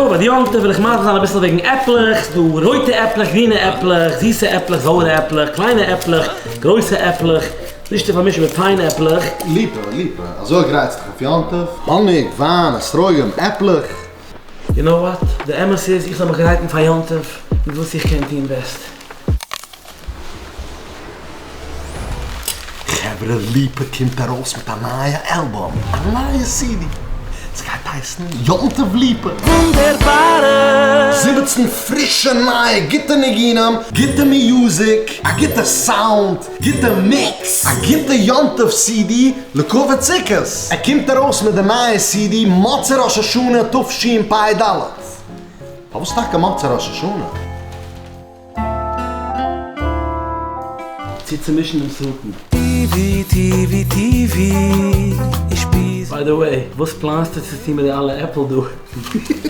לכבוד יום טוב וויל איך מסביר זיין אביסל וועגן עפלעך, ס'דא רויטע עפלעך, גרינע עפלעך, זיסע עפלעך, זויערע עפלעך, קליינע עפלעך, גרויסע עפלעך, נישט צו פארמישן מיט פיינעפלעך. ליפא, ליפא, אזוי גרייטסט דיך אויף יום טוב? האניג, וויין, אתרוגים, עפלעך. יו נאו וואט, די אמת איז איך זאל מיך גרייטן פאר יום טוב מיט וואס איך קען טון בעסט. חברה ליפא קומט ארויס מיט א נייע אלבום, א נייע סידי, ס'גייט הייסן יום טוב ליפא. וואונדערבארע! 17 פרישע נייע גוטע ניגונים, גוטע music, א גוטע סאונד, גוטע mix, א גוטע יום טוב סידי לכבוד סוכות. ער קומט ארויס מיט די נייע סידי מוצאי ראש השנה תשפ ד. פארוואס טאקע מוצאי ראש השנה? צו צומישן דעם שטן. טיווי טיווי טיווי איך שפיז. by the way, וואס פלאנסטו צו טון מיט די אלע עפל דא?